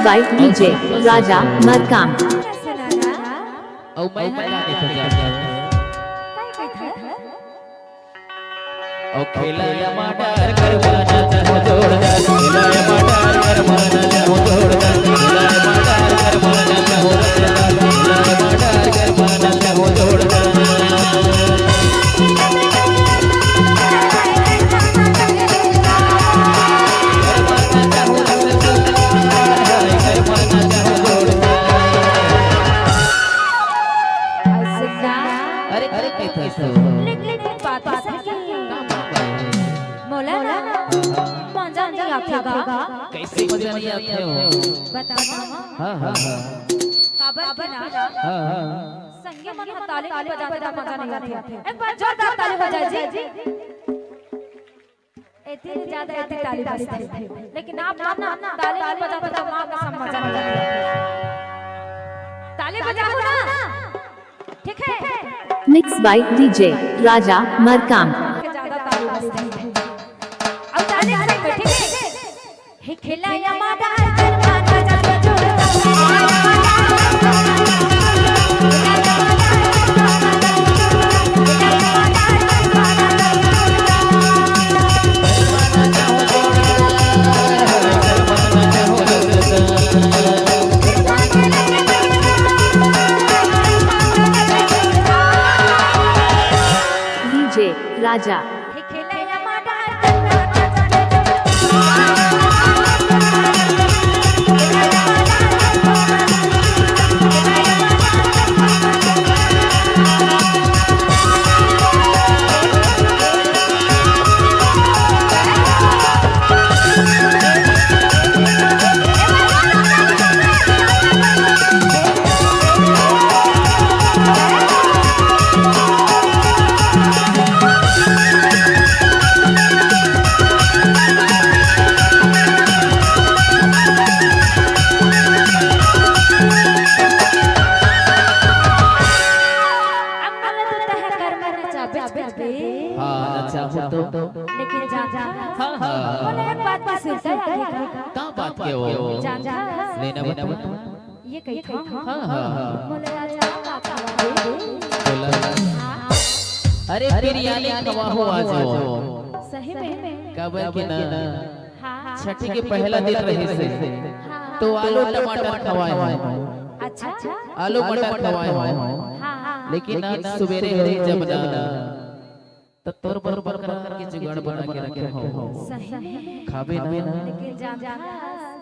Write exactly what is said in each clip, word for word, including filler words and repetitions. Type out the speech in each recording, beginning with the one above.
by D J Raja Markam। अउ मैं हा का कहिथों जा। अउ खेला या मर्डर करवाना चाहो जोरदार, खेला या मर्डर करवाना चाहो जोरदार, खेला या मर्डर करवाना चाहो जोरदार, खेला या मर्डर करवाना चाहो जोरदार। अरे, अरे, कैसे हो? लेकिन एक बात है सर कि मोला ना मजा नहीं आथे गा। कैसे मजा नहीं आथे हो? बता। हाँ, हाँ, हाँ। काबर के ना? हाँ, हाँ। संगी मन ह ताली नहीं बजाथे त मजा नहीं आथे। एक बार जोरदार ताली हो जाए जी। एती ले ज्यादा एती ताली बजथे। लेकिन आप मन ना ताली नहीं बजाथे त माँ कसम मजा नहीं आथे। ताली बजाओ ना। ठीक है? Mix by D J Raja Markam। के ज्यादा ताली बजथे। अब ताली बजाएंगे, ठीक है? हे खेला या मर्डर करवाना चाहो जोरदार। D J Raja। अब मोला तो तैं ह करम नचाबेच करबे। हाँ, नचाहूँ तो। लेकिन जान, हाँ, हाँ। मोला एक बात के सुरता आगे। का बात के हो? जान, लेना बता। ये कही था। हाँ, हाँ, हाँ। मोला आज का बात आगे। बोला। हाँ। अरे, बिरयानी खवाहूँ आज वो। सही में? काबर के ना, हाँ। छठी के पहला दिन रहिस हे, हाँ। तो आलू टमाटर खवाए हों। अच्छा। आलू मटर खवाए हों। हाँ। लेकिन आज सुबेरे होही जब ना, त तोर बर बकरा के जुगाड़ बना के रखे हों। सही में। खाबे ना? लेकिन जान,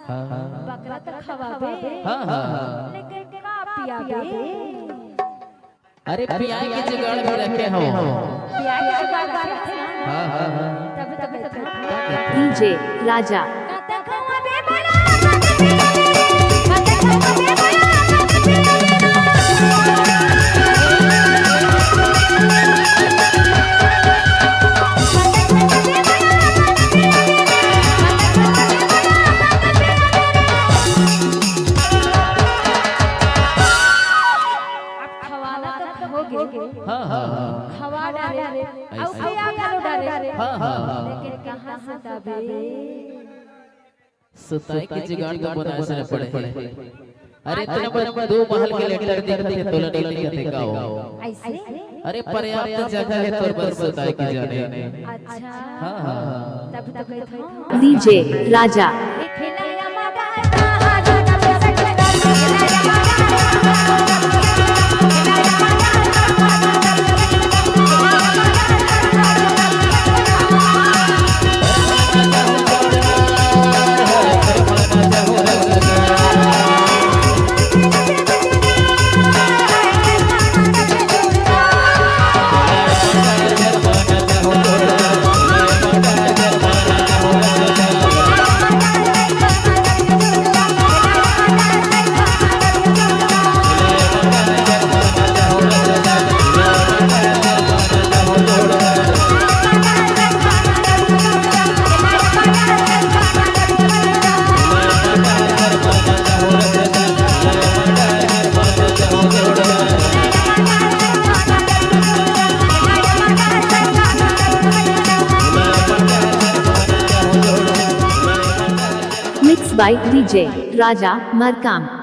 हाँ, हाँ। बकरा त खवाबे। हाँ, हाँ, हाँ। लेकिन का पियाबे? अरे, पियाए के जुगाड़ भी रखे हों। पियाए के जुगाड़ रखे हों। हाँ, हाँ, हाँ। तभी, तभी, तभी। D J Raja। अब खवाना तो हो गे। हाँ, हाँ, हाँ। खवा डारे। ऐसे। अउ खिया घलो डारे। हाँ, हाँ, हाँ। लेकिन कहाँ सुताबे? सुताए के जुगाड़ तो बनाए से पड़ही। अरे, तेरा बस दो महल के लेंटर दिखत हे, तोला नहीं दिखत हे का हो? ऐसे? अरे, पर्याप्त जगह हे तोर बर सुताए के जाने। अच्छा। हाँ, हाँ, हाँ। तब तो कही था। D J Raja। by D J Raja Markam.